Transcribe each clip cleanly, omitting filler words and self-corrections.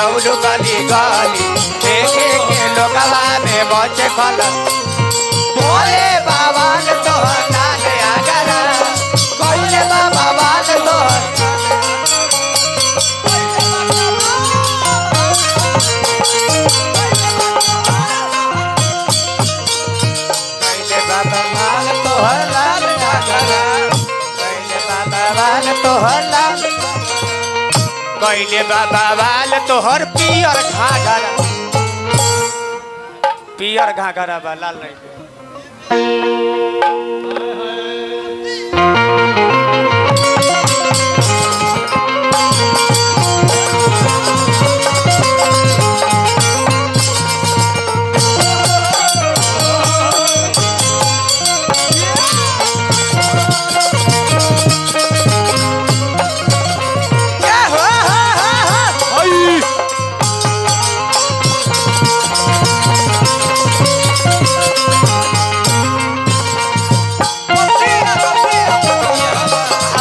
सजौलू गली गली देखे के लोगवा में बचे खल बोले बाबा तोहर लाल आगरा कइले बाबा बाल तोहर। कइले बाबा बाल तोहर लाल आगरा कइले बाबा बाल तोहर लाल कइले बाबा बाल तोहर पियर घाघरा पियर घाघरा बा लाल नहीं के। ए हो हो हो हो हई।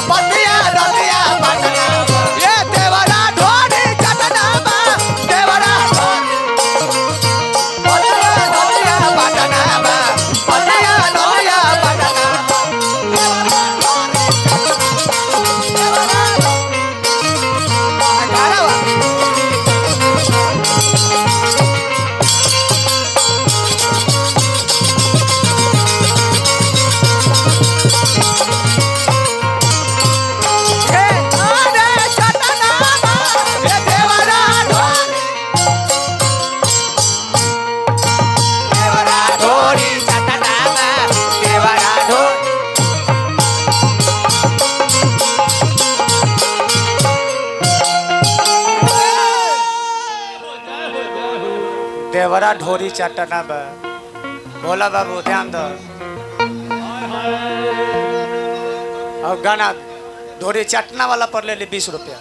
पतिया रतिया पटना ये देवरा ढोरी चटना बा देवरा पतिया रतिया पटना बा पतिया रतिया पटना बा। हे आरे चटना बा हे देवरा ढोरी देवरा ढोरी चटना बा देवरा ढोरी। देवरा ढोरी चटना बा। भोला बाबू ध्यान दो और गाना ढोरी चटना वाला पर ले ली 20 रुपया।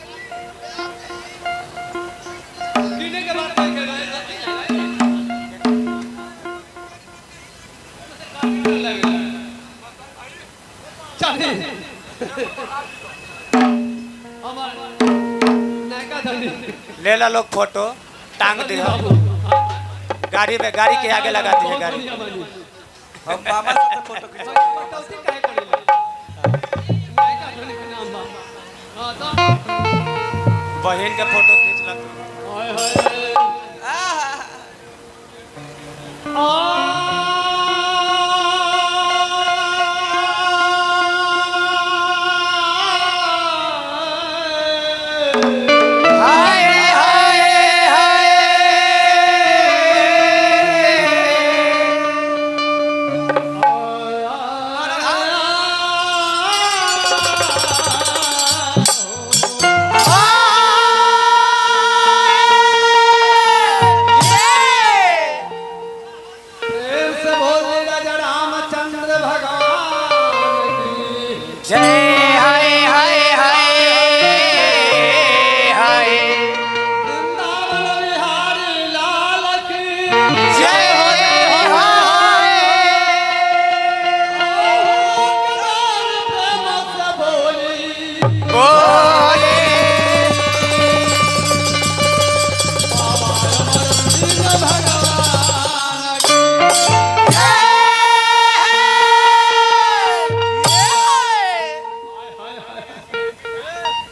पीने के बाद नहीं खेला। चलिए। हमार नयका धनी। ले ला लोग फोटो टांग दे बाबू। गाड़ी में गाड़ी के आगे लगा दिए गाड़ी। बढ़िया बानी। हम मामा साथे फोटो खींच पटौती काहे करेला? नयका धनी के नाम बा। हाँ तो बहन के फोटो खींच ला तू। हाय हाय। हाय हाय हाय प्रेम से बोले राजा रामचंद्र भगवान की। जय हाय हाय हाय हाय वृंदावन बिहारी लाल की। जय हो जय हो हाय। प्रेम से बोली बोले भगवान की।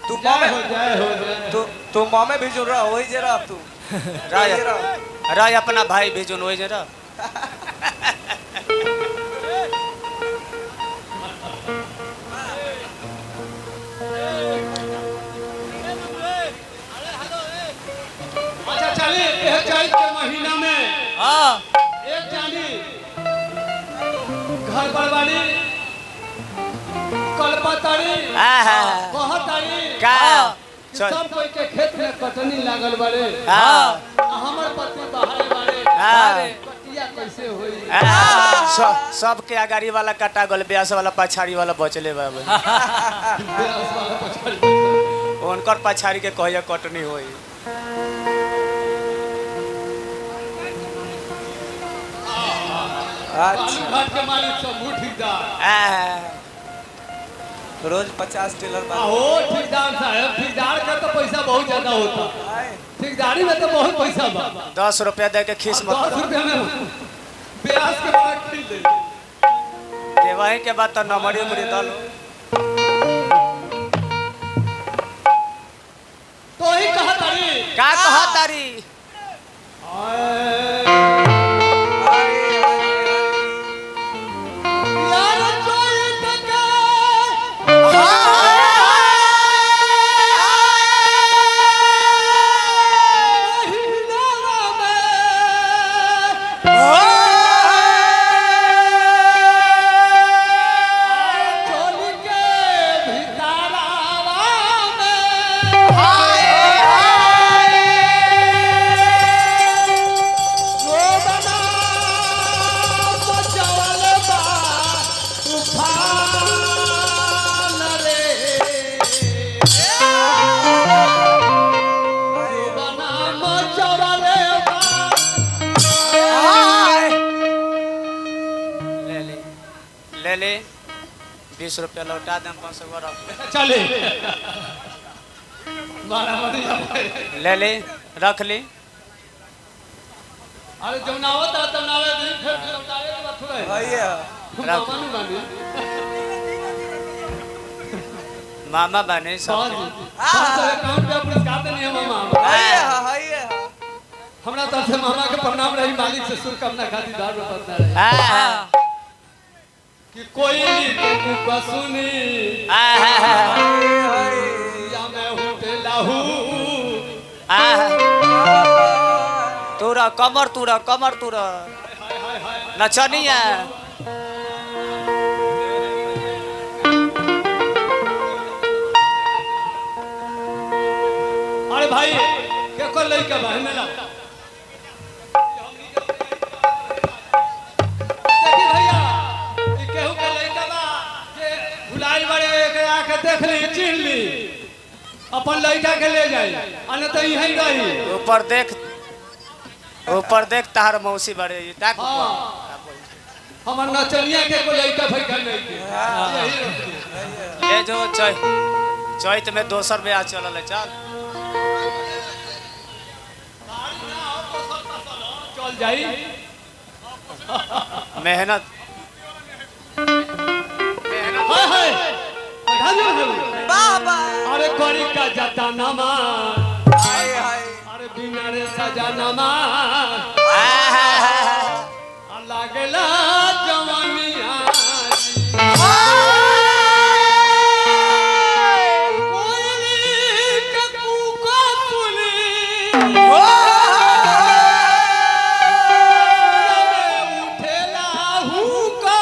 तू जय मामे हो जय हो जय। तू तू मामे भी जुड़ रहा वही जरा तू राय वही जरा। राय अपना भाई भेजो नोए जरा। अच्छा चलिए यह चैत के महीना में हाँ एक जानी घर पर वाली कलपतारी आहा। कहतारी का कि चल। सब कोई के खेत में कटनी लागल बाड़े हाँ। आ हमर पति बाहर बाड़े हाँ। कटिया कैसे होई? सबके अगाड़ी वाला कटा गल ब्यास वाला पछाड़ी वाला बचले बाबू। ब्यास वाला पछाड़ी। उनकर पछाड़ी के कहिया कटनी होई। अच्छा बालू घाट के मालिक शंभू ठेकेदार। आहा। रोज 50 टेलर बा। हो ठेकेदार साहब, ठेकेदार का तो पैसा बहुत ज्यादा होता। ठेकेदारी में तो बहुत पैसा बा। 10 रुपया दे के खीस मत 10 रुपया में ब्याज के बड़ा खरीद ले। देवही के बाद तो नमरी उमरी दलो। तो ही कहा तारी। का कहा तारी? यार चोई तक महीनावा में चोली के भीतरावा में शोभना बचवल बा तूफान रे। शोभना मचवल बा। ले ले ले ले 20 रुपया लौटा दे, 500 रख ले। चले मारा बढ़िया। ले ले रख ली। अरे जौनावत आ तौनावे दिन फिर लौटावे के बाद थोड़ा है। भैया मामा नहीं मानी। मामा बने सब। 551 रुपया पुरस्कार देनी है मामा। भैया भैया हमरा तरफ से मामा के प्रणाम रही, मालिक से शुभकामना खातिर दारू बतना रही कि कोई नहीं के सुनी या मैं हुटेला हूँ। तोरा कमर तोरा कमर तोरा नचनिया। अरे भाई के कर लइका बा हेने ला। देखी भैया ई केहू के लइका बा जे भुलाइल बड़े के आके देख ली चिन्ह ली अपन लइका के ले जाई आ न त यहीं रही। ऊपर देख, ऊपर देख तार मौसी बड़े ताक। हाँ हमर नचनिया के कोई लइका फइका नहीं के यही रही। ले जो चैत में दोसर ब्याह चलल है, चल चल जाई। मेहनत हाय हाय बढ़ा दियो। बाबा अरे करी का जाता नमा हाय हाय अरे बिना रे सजा नमा लागला जवानिया कोयली के कूको सुनी उठेला हुक्का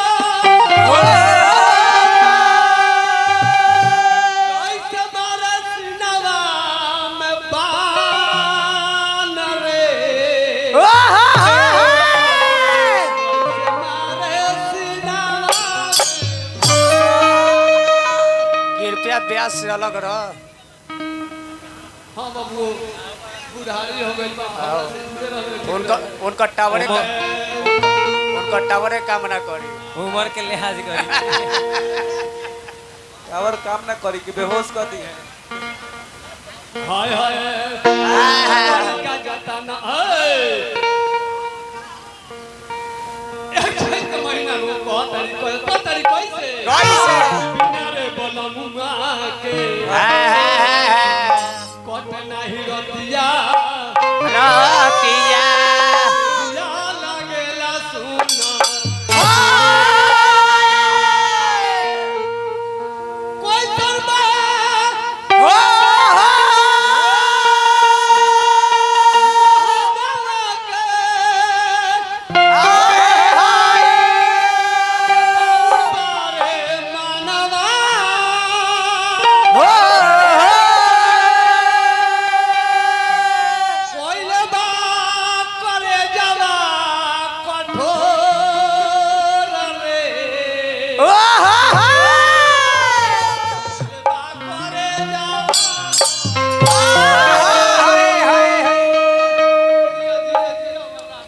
कैसे बरसनवा में बान रे। कृपया ब्याह से अलग रह। हाँ बाबू बुढ़ारी हो गई बा, हमरा से दूरे रहले। उनका उनका टावरे का उनका टावरे काम ना करी। उम्र के लिहाज करी। और काम ना करी कि बेहोश कर दी है। हाय हाय का जाता ना ऐ। एक चैत के महीना रो कह तारी कह कह तारी कैसे कैसे? बिना रे बलमुआ के कट नाही रतिया रतिया या लागेला सुना कोई तरबा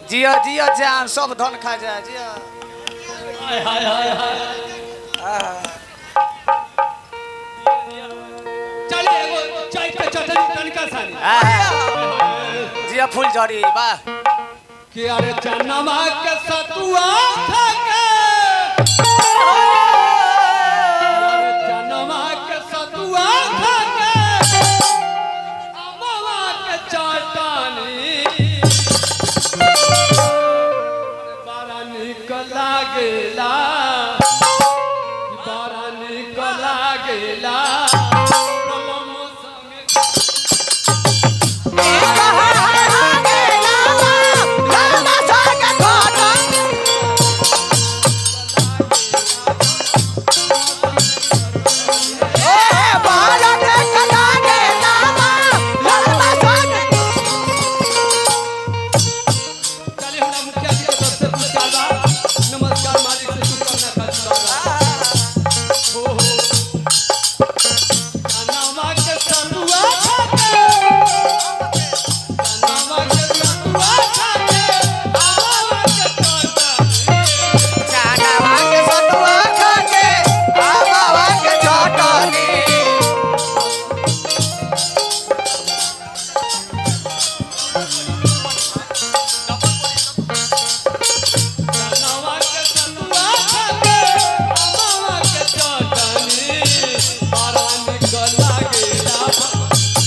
जिया जिया जान सब धन खा जा जिया। हाय हाय हाय हाय। चटनी तनिका सानी जिया फूल झड़ी वाह। कि अरे चनवा के सतुआ खा के, अरे चनवा के सतुआ खा के अमवा के चटनी बड़ा निक लागेला, बड़ा निक लागेला। कलम संगे चलिए हमरा मुखिया जी के तरफ से पुरस्कार बा। नमस्कार मालिक से शुभकामना खातिर बा। हो हो चनवा के सतुआ खा के, चनवा के सतुआ खा के अमवा के चटनी। चनवा के सतुआ खा के आमावा के चटनी। चनवा के सतुआ खा के अमवा के चटनी बड़ा निक लागेला।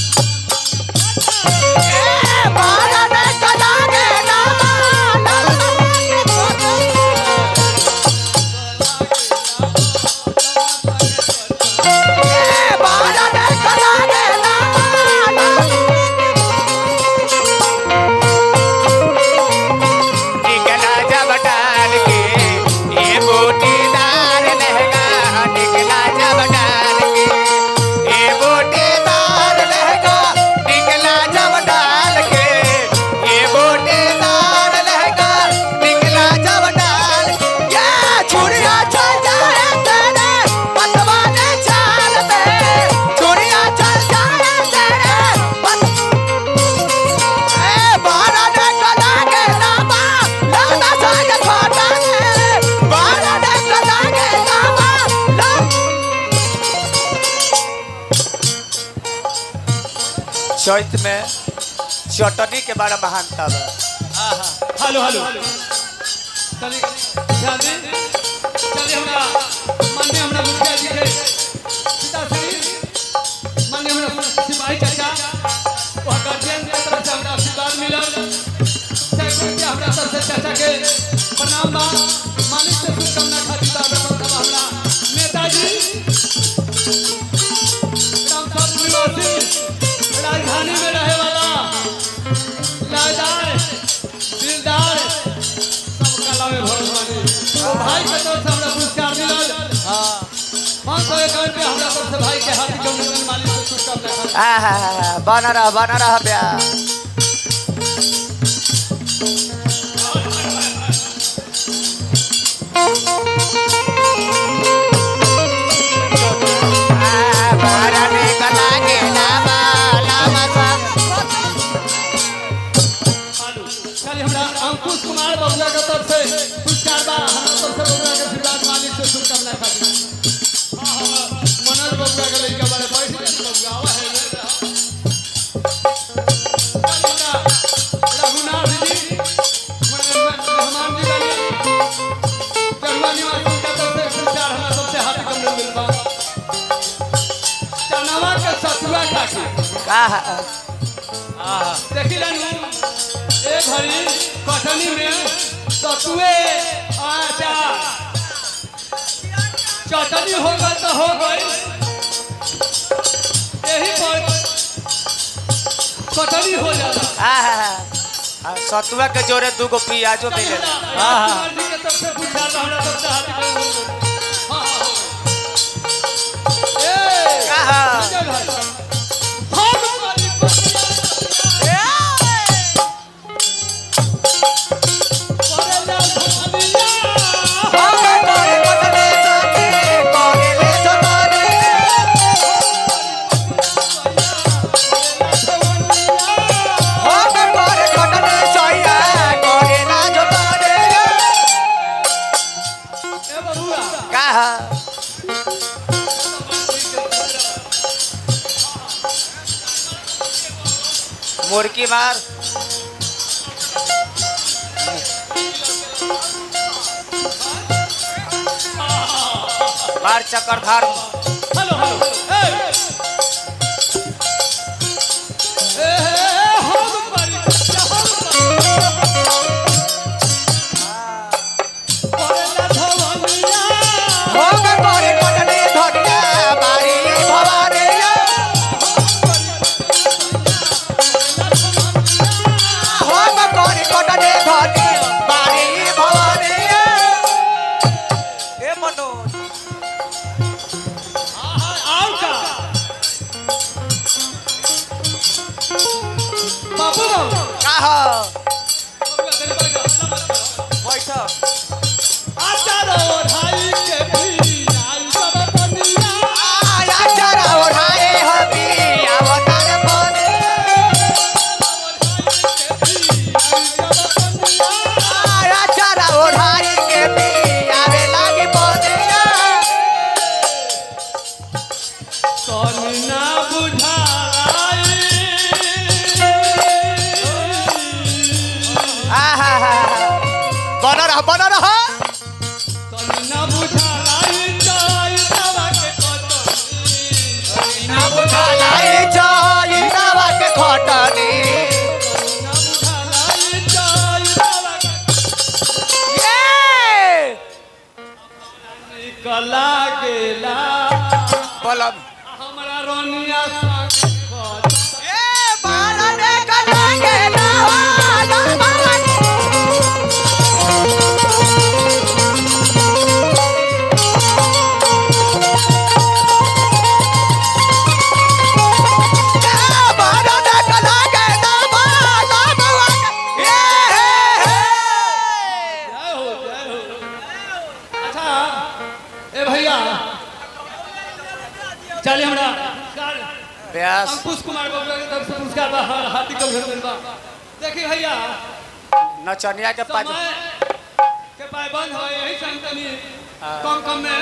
निकला जब डाल के ये बूटीदार लहंगा, निकला जब डाल के ये बूटीदार लहंगा, निकला जब डाल के ये बूटीदार लहंगा, निकला जब डाल के। ये छुरिया चल जाए तेरे पतवाने चाल पे, छुरिया चल जाए तेरे पत ए बारा निकला के लामा लामा साग खोटा के, बारा निकला के लामा ला। चैत में चटनी के बड़ा महानता बा। हेलो हेलो चलिए ध्यान दी। चलिए हमरा माननीय हमरा मुखिया जी के पिताश्री माननीय हमरा सिपाही चाचा वह गार्जियन के तरफ से हमरा आशीर्वाद मिलल। सैकड़ों रुपया हमरा तरफ से चाचा के प्रणाम बा। मालिक से शुभकामना खातिर बा हमरा नेताजी ग्राम सब निवासी राजधानी में रहे वाला लादार दिलदार सब कला में भरल बानी। वो भाई के तरफ से हमरा पुरस्कार मिलल। 551 रुपया हमरा तरफ से भाई के हार्दिक अभिनंदन मालिक से शुभकामना खातिर। आहा, बना रहा बना रहा ब्याह। बारा निकला के लामा लामा साग। चलिए हमरा अंकुश कुमार बबुआ के तरफ से पुरस्कार बा। हमरा तरफ से बबुआ के आशीर्वाद मालिक से शुभकामना खातिर। हाँ हाँ मनोज बबुआ के लड़का बारे बैठ जा बबुआ आवा है ले रहा। चलिए हमरा रघुनाथ जी मेहमान जी बानी जरुआ निवासी के तरफ से पुरस्कार हमरा सबसे हार्दिक अभिनंदन बा। चनवा के सतुआ खा के का देखी लानू ए घड़ी कटनी में सतुए आचा चटनी हो गई तो हो गई, यही पर कटनी हो जाला। आहा, सतुआ के जोरे दूगो प्याजो मिले। हाँ जी के तरफ से पूछा था हमरा तरफ से हार्दिक अभिनंदन। हाँ हाँ हो गई। ए आहा। संजय भाई हम गरीब बनिया परेला भुलिया। ए बबुआ का मुर्की मार। मार चक्रधार। हेलो हेलो ए ए हम परी हम धवनिया भोग करे कटने धनिया बारी भवानी। भोग करे कटने धनी बारी भवानी। ए मनोज आओ का बाबू बाबू का हो? बैठ। आचारो ढाई के भी आई सब बनिया। आया चरा ओढ़ाए हबी अवतार बने। आया चरा ओढ़ाए के भी आवे लागी बने। तन ना बुझाई। आहा बना रहा बना रहा। तन ना बुझाई जाई दवा के कतनी। ना बुझाई जाई दवा के खटनी। ना बुझाई जाई दवा के ये निकला गेला। बोलब। हमरा रोनिया संग खत। ए बारा ने कला के नावा ना बारा। ए बारा ने कला के नावा ना बारा। ए हे हे। जय हो जय हो। अच्छा ए भैया चलिए हमरा पुरस्कार व्यास अंकुश कुमार बाबू के तरफ से पुरस्कार बा। हार्दिक अभिनंदन बा। देखिए भैया नचनिया के पाँच समय के पाबंद हो यही से हम तनी कम कम में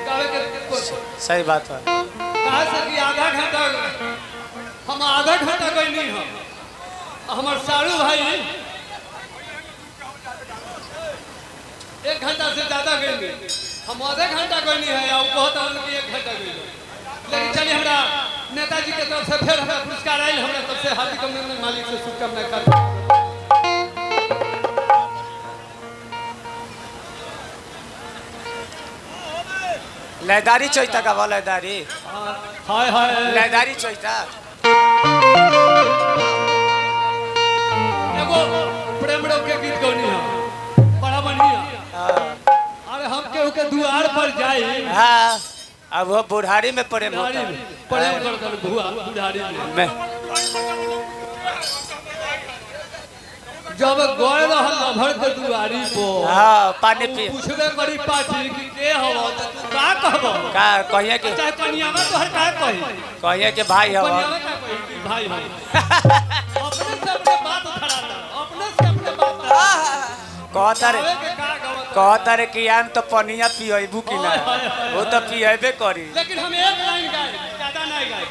गावे के कोशिश। सही बात है। कहा से कि आधा घंटा हम आधा घंटा कोई नहीं हम हमार सारू भाई एक घंटा से ज्यादा गई नहीं हम आधा घंटा कोई नहीं है और बहुत आनंद कि एक घंटा गई लेकिन चलिए हमरा नेताजी के तरफ से फिर हमरा पुरस्कार आयल। हमरा तरफ से हार्दिक अभिनंदन मालिक से शुभकामना कर। लयदारी चैता का लयदारी। हाय हाय लयदारी चैता। एगो प्रेम रोग के गीत गौनी है बड़ा बढ़िया। अरे हम केहू के दुआर पर जाई हाँ अब वो बुढ़ारी में प्रेम होता बुढ़ारी है। में प्रेम कर कर भुआ बुढ़ारी में मैं जब गए रहल लभर के दुआरी पर हाँ पानी पी पूछबे करी पाटी कि के हव त तू का कहब का कहिए कि चाहे कनियावा तोहर का कही कहिए कि भाई हवा। कनियावा का कही कि भाई भाई अपने से अपने बात उठराता अपने से अपने बात कहता रे गावे के का गावत। कहता रे कि आम तो पनिया पियबू कि ना हाय, हाय, हाय। वो तो पियबे करी। लेकिन हम एक लाइन गाए ज्यादा नहीं गाए।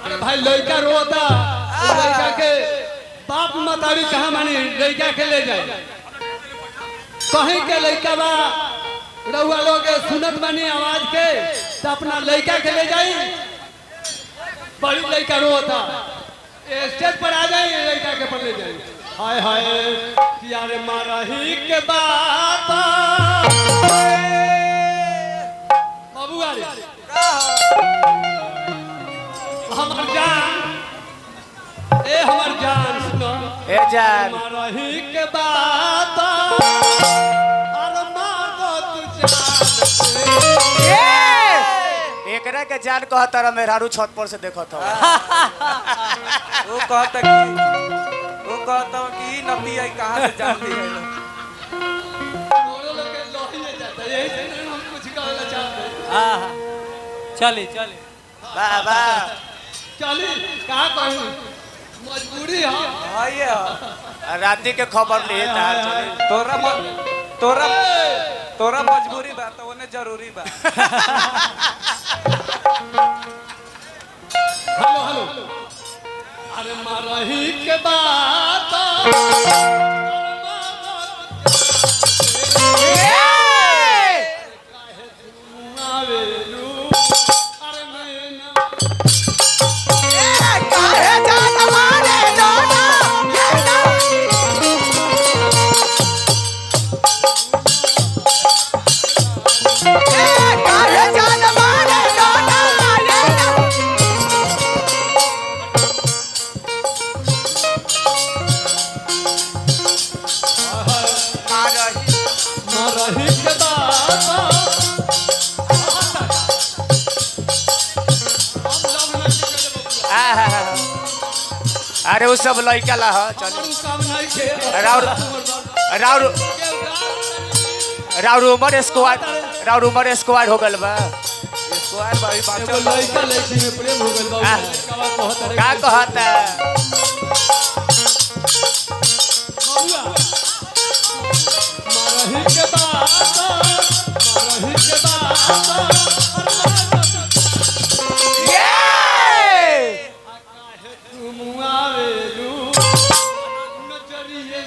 अरे भाई लड़का रोता लड़का के बाप मतारी कहाँ मानी लड़का के ले जाए कहीं के लड़का बा रउआ लोग सुनत बानी आवाज के तो अपना लड़का के ले जाई। बड़ी लड़का रोता स्टेज पर आ जाए लड़का के पर ले जाई। हाय हाय यार मारही के बात बाबू अरे हमर जान ए हमर जान सुनो ए जान मारही के बात अरे मारो तू जान से। ए एकरा के जान कहता रहा मेहरारू छत पर से देखत हो। वो कहता कि वो कहता कि ई नती आई कहाँ से जान ली है। मोरो लोग के लोही ले जाता है, यही से नहीं हम कुछ कहना चाहते हैं। हाँ हाँ चले चले वाह वाह चली का कहूँ मजबूरी है। हाँ ये है। राती के खबर लिए तार चले। तोरा म, तोरा तोरा मजबूरी बा तो ओने जरूरी बा। हेलो हेलो अरे मारही के बात आवेलू अरे नैना काहे जान मारे दोना ये ना ए काहे जान मारे दोना ये ना मारही मारही के बात हम लव ना के बबुआ आहा। अरे वो सब लइका ला ह चल हमारू काम नहीं के राउर राउर राउर उमर स्क्वाड राउर उमर स्क्वाड हो गल बा स्क्वायर भाई एगो बाचल बा। लड़का लड़की में प्रेम हो गइल बा आह। लड़कवा कहत अरे का कहता बबुआ मारही के बात मारही के बात अरे ये तुम आवेलू नजरिए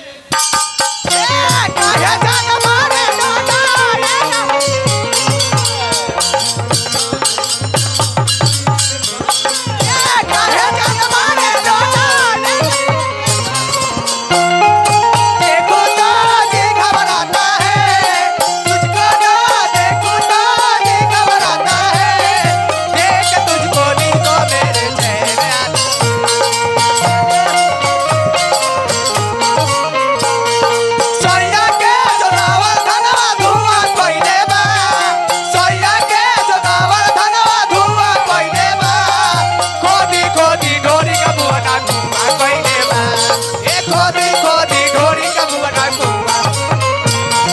काहे जान मारे दोना ये ना ए काहे जान मारे दोना ये ना देखो तो जी घबराता है तुझको ना देखो तो जी घबराता है देख तुझको नी तो मेरे चैन आता सैया के जोगावल धनवा धुआं कइले बा सैया के जोगावल धनवा धुआं कइले बा खोदी खोदी ढोरी का मुआ धुआं कइले बा ए खोदी खोदी ढोरी का मुआ धुआं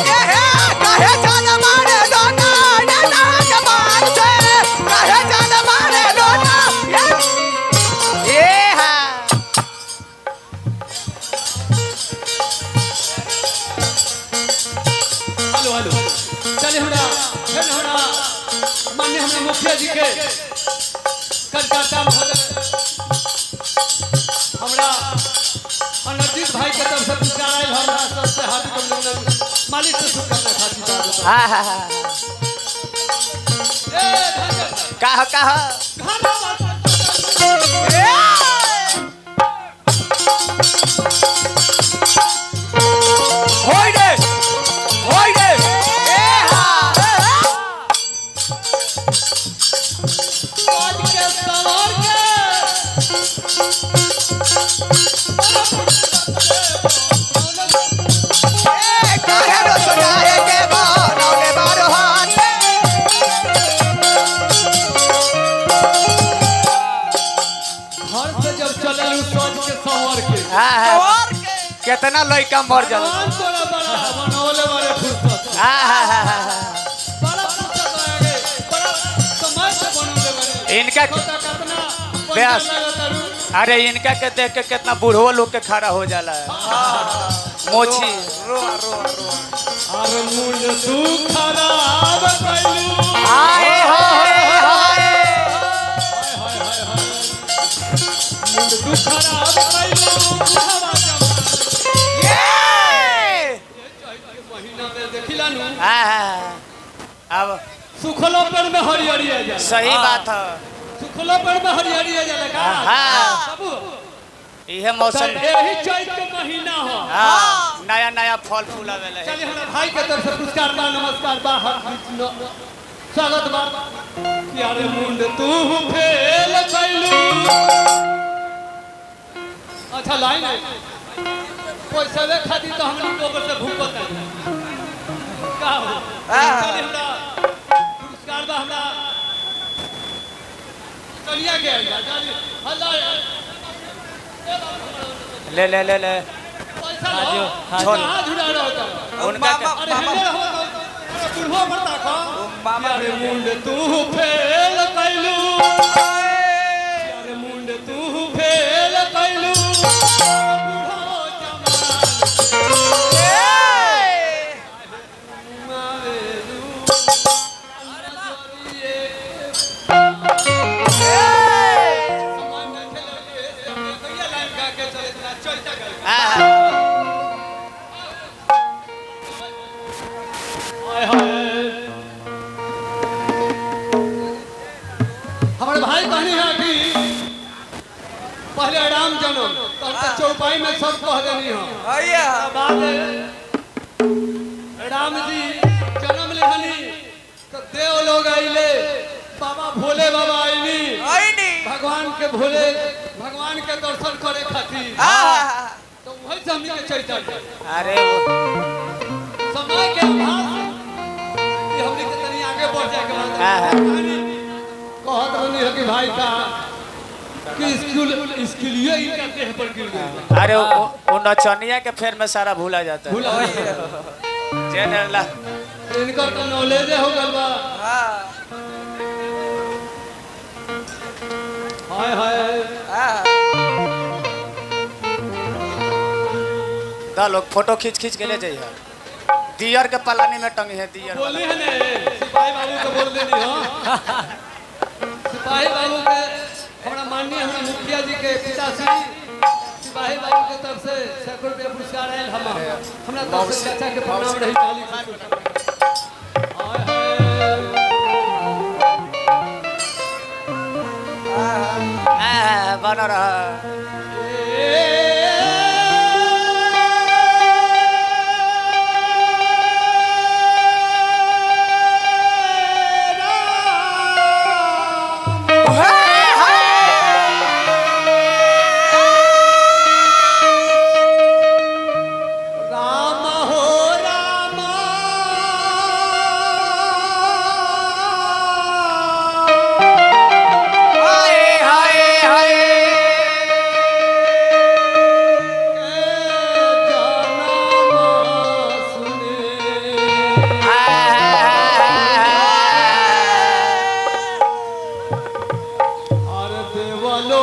ए हे काहे जान मारे दोना ये ना कमाल से काहे जान मारे दोना ये ए हा हेलो हेलो चले हमरा फिर हमरा मान्य हमरा मुखिया जी के कलकत्ता महोदय हमरा अनर्जित भाई के तरफ से पुरस्कार आयल हमरा सबसे हार्दिक अभिनंदन मालिक से शुभकामना खातिर स्वागत। हा हा हा ए धन्यवाद का का घाटा बात होय रे होय रे ए हा आज के सवार के ए काहे रो सुनाए के बनौले बारो हाथ घर से जब चलल सज के सवार के हा हा कितना लइका मर जल भगवान तोरा बड़ा बनौले बारे फुर्सत हा हा हा हा बड़ा फुर्सत आगे बड़ा समय से बनौले बारे इनका छोटा कितना ब्यास। अरे इनका के देख के कितना बूढ़ो लोग के खड़ा हो जाला मोछी रोआ रोआ रोआ अरे मुंड तू खराब कैलू आए हाय हाय मुंड तू खराब कैलू बुढ़ावा जमाना। ये महीना में देखिला नु हा हा अब सुखलो पेड़ में हरियरी आ जाला सही बात है सुखलो पेड़ में हरियरी आ जाला का हाँ। बाबू इहे मौसम यही चैत के महीना हो हाँ नया नया फल फूल आवेला है। चलिए हमारा भाई के तरफ से पुरस्कार बा नमस्कार बा हार्दिक स्वागत बा कि अरे मुंड तू फेल कैलू अच्छा लाइन है पैसा खातिर तो हम लोग से भूखत है का हो चलिए हमरा पुरस्कार बा हमरा चलिया के आइल बा, चलिए हल्ला ले ले ले ले पैसा लो छोड़। कहाँ झुरा रहो तुम? उनका मामा अरे मामा हेले रहो तो, अरे बुढ़वा पर ताको। मामा अरे मुंड तू फेल कैलू अरे मुंड तू फेल कैलू बुढ़ो जमाल मावेलू। अरे कहनी है कि पहले राम जन्म तब तो चौपाई में सब कह देनी हो। भैया बाद राम जी जन्म लेहनी तो देव लोग आइले, बाबा भोले बाबा आइली आईनी भगवान के भोले भगवान के दर्शन करे खातिर। आहा तो वही से हमनी के चैतन्य अरे समय के अभाव से कि हमनी के तनी आगे बढ़ जाए के बाद हाँ। कहत रहनी है कि भाई साहब कि स्कूल स्कूलिए इनका देह पर गिर गई। अरे वो नचनिया के फेर में सारा भूला जाता है। भूला जनरल इनकर तो नॉलेज हो गल बा। हां हाय हाय आहा दा लोग फोटो खींच खींच के ले जाइए। दियर के पलानी में टंगी है दियर वाला। बोली है ने सिपाही बाबू के बोल देनी हो। सिपाही बाबू के हमरा माननीय हमरा मुखिया जी के पिताश्री सिपाही बाबू के तरफ से सैकड़ों रुपया पुरस्कार आयल। हम हमरा तरफ से चाचा के प्रणाम रही ताली। हाय हाय आ, बना रहा। राम हो राम हाय हाय हाय जनम सुने और देवलो